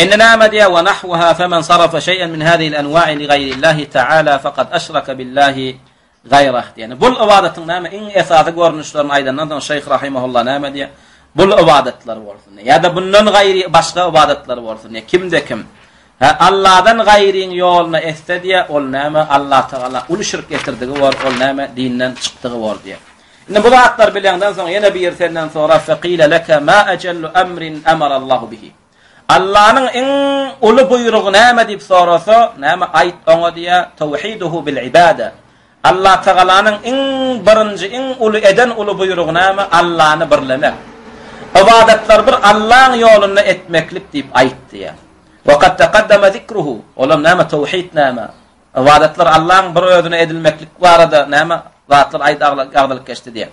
S1: Indi näme diýýär? Wa nahwaha femen sarafa şeý'en min hazihi'l enwa'i li gaýrillahi ta'ala faqad aşraka billahi Gaýrah diýýär. Bul ybadatyň näme iň esasy görnüşlerini aýdandan soň şeýh rahimehullah näme diýýär? Bul ybadatlar bolsun diýýär. Ýa-da bundan gaýry başga ybadatlar bolsun diýýär. Kimde kim Hä Allahdan gaýryň ýoluna etse diýýär, ol näme Allah Tagala uly şirk getirdigi bor, ol näme dinden çykdygy bor diýýär. Indi bu zatlar bileňden soň ýene biri senden sorar, Fekile leke ma ejellu emrin emarallahu bihi. Allanyň iň uly buýrugy näme diýip sorasa, näme aýt oňa diýýär, Tawhiduhu bil ibada. Allatagalanyň iň birinji, iň uly eden uly buýrugy näme? Allany birlemek. Ybadatlary bir Allaň ýolunda etmeklik diýip aýt diýýär. Wa kad taqaddama zikruhu. Olam näme tawhid näme? Ybadatlar Allaň bir özüne edilmeklik barada näme zatlar aýt agzalyp geçdi diýýär.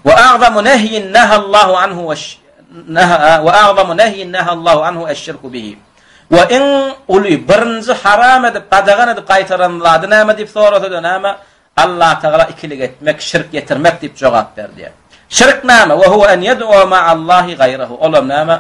S1: Wa a'zamu nehyin nahallahu anhu we a'zamu nehyin nahallahu anhu eş-şirku bihi. We iň uly birinji haram edip, gadagan edip gaýtaran zady näme diýip sorasa-da näme? Allah Tagala ikilik etmek, şirk getirmek diýip jogap berdi. Şirk näme? We huwa en yed'u ma'allahi gaýrahu. Olam näme?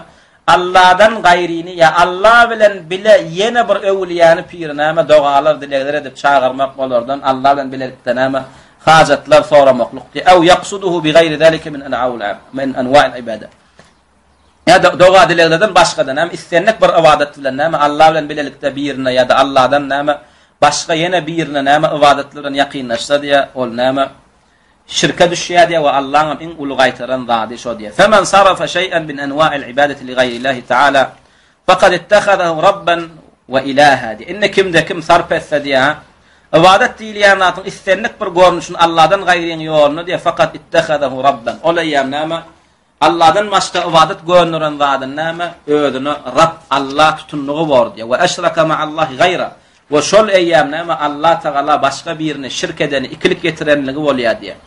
S1: Alladan gaýryny ýa Alla bilen bile ýene bir öwülýäni piri näme dogalar dilegler edip çagyrmak olardan Alla bilen bilelikde näme hajatlar soramaklyk diýip ew ýaksuduhu bi gaýri zalika min an'aul min anwa'il ibada. Ýa-da doga dileglerden başga-da näme islendik bir ybadat bilen näme Alla bilen bilelikde birine ýa-da Alladan näme başga ýene birine näme ybadatlar bilen ýakynlaşsa diýä ol näme Şirke düşýär diýýär we Allaň hem iň uly gaýtaran zady şo diýýär. Femen sarafa şeý'en min enwa'il ibadeti li gaýrillahi ta'ala fekad ittehazahu rabban we ilaha diýýär. Indi kimde kim sarp etse diýýär, ybadat diýilýän zatyň islendik bir görnüşini Alladan gaýryň ýoluna diýýär, fekad ittehazahu rabban. Ol eýýäm näme? Alladan başga ybadat gönderen zadyny näme, özüne Rab, Alla tutundygy bor diýýär. We eşraka ma'allahi gaýra. We şol eýýäm näme, Alla Tagala başga birine şirk edeni, ikilik getirenligi bolýar diýýär.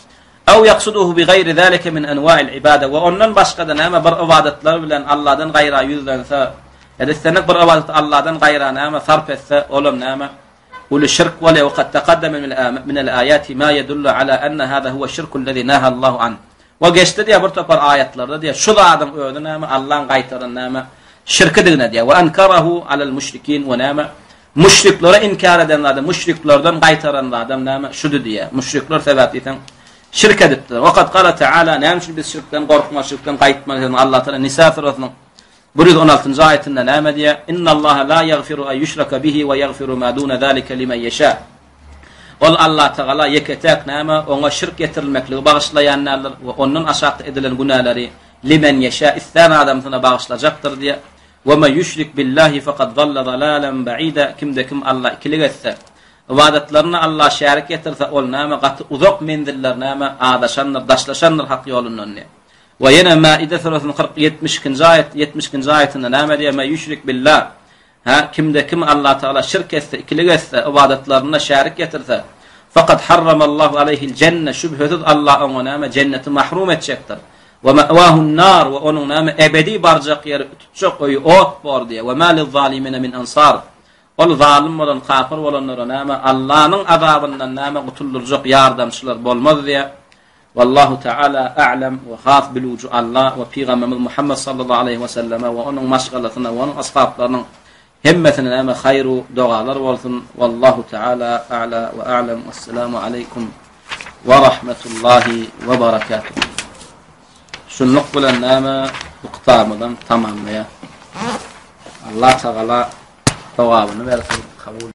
S1: Ew ýaksuduhu bi gaýri zalika min enwa'il ibada. We ondan başga-da näme bir ybadatlar bilen Alladan gaýra ýüzlense, ýa-da islendik bir ybadaty Alladan gaýra näme sarp etse, olam näme uly şirk bolýar. We kad taqaddama minel aýati ma ýedullu ala enne hada huwe şirkullezî nahallahu anh. We geçdi diýýär bir topar aýatlarda diýýär şu zadyň özi näme Allaň gaýtaran näme şirkidigine diýýär we ankarahu alal müşrikin we näme müşriklere inkär eden zady müşriklerden gaýtaran zadam näme şudy diýýär müşrikler sebäp diýseň şirk edipdiler we kad gala taala näme üçin biz şirkden gorkmaly şirkden gaýtmaly diýen Allah taala Nisa surasynyň 116-njy aýatynda näme diýýär innallaha la ýagfiru an ýuşraka bihi we ýagfiru ma duna zalika limen ýeşa. Ol Allatagala ýeke-täk näme, Oňa şirk ýetirilmekligi bagyşlaýan däldir we ondan aşakda edilen günäleri limen ýeşä, islän adamsyna bagyşlajakdyr diýýär. We men ýüşrik billahi fekad zalle zalalen ba'ida, kimde-kim Alla ikilik etse, ybadatlarynda Alla şärik getirse, ol näme, gaty uzak menziller näme, azaşandyr, daşlaşandyr hak ýolundan diýýär. We ýene Maide süresiniň 40 72-nji aýat, 72-nji aýatynda näme diýýär? Men ýüşrik billah, Hä, kimde-kim Allatagala şirk etse, ikilik etse, ybadatlarynda şärik getirse, Fakat harramallahu aleýhil jenne, şübhesiz Allah oňa näme, jenneti mahrum etjekdir. We me'wahun nar, we onuň näme, ebedi barjak ýeri, tutjak öýi ot bor diýýär. We ma lizzalimine min ansar. Ol zalym bolan, kapyr bolanlara näme, Allanyň azabyndan näme gutuldyrjak ýardamçylar bolmaz diýýär. Wallahu taala a'lem we has bilujy Alla we Pygamberimiz Muhammet sallallahu aleýhi we selleme we onuň maşgalasyna we onuň ashaplarynyň hemmesine näme haýru dogalar bolsun. Wallahu taala a'la we a'lem. Wesselamu aleýkum we rahmetullahi we barakatuh. Şunluk bilen näme bu kitabymyzam tamamlaýar. Allah tagala sogabyny bersin, kabul.